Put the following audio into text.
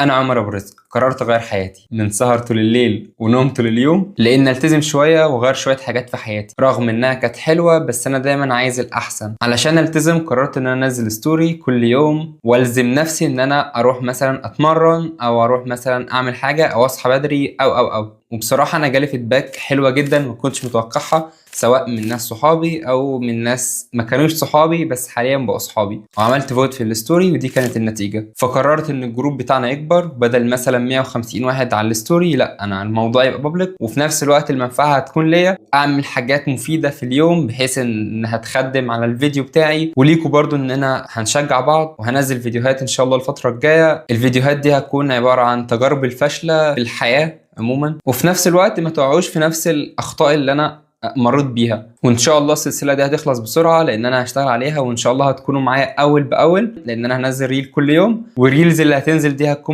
انا عمر ابو رزق، قررت اغير حياتي من سهر طول الليل ونوم طول اليوم، لان التزم شوية واغير شوية حاجات في حياتي، رغم انها كانت حلوة بس انا دايما عايز الاحسن. علشان التزم قررت ان انا انزل story كل يوم، والزم نفسي ان انا اروح مثلا اتمرن، او اروح مثلا اعمل حاجة، او اصحى بدري، او. وبصراحة انا جالي feedback حلوة جدا ما كنتش متوقعها، سواء من ناس صحابي او من ناس ما كانوش صحابي بس حاليا بقوا صحابي. وعملت vote في ال story ودي كانت النتيجة. فقررت ان ال group بتاعنا يكبر، بدل مثلا 150 واحد على ال story، لا انا الموضوع يبقى public، وفي نفس الوقت المنفعة هتكون ليا، اعمل حاجات مفيدة في اليوم بحيث انها تخدم على الفيديو بتاعي وليكوا برضو، اننا هنشجع بعض. وهنزل فيديوهات ان شاء الله الفترة الجاية. الفيديوهات دي هتكون عبارة عن تجارب الفاشلة في الحياة عموما، وفي نفس الوقت ما تقعوش في نفس الاخطاء اللي انا مريت بيها. وان شاء الله السلسلة دي هتخلص بسرعة لان انا هشتغل عليها، وان شاء الله هتكونوا معايا اول باول، لان انا هنزل reel كل يوم، وال reels اللي هتنزل دي هتكون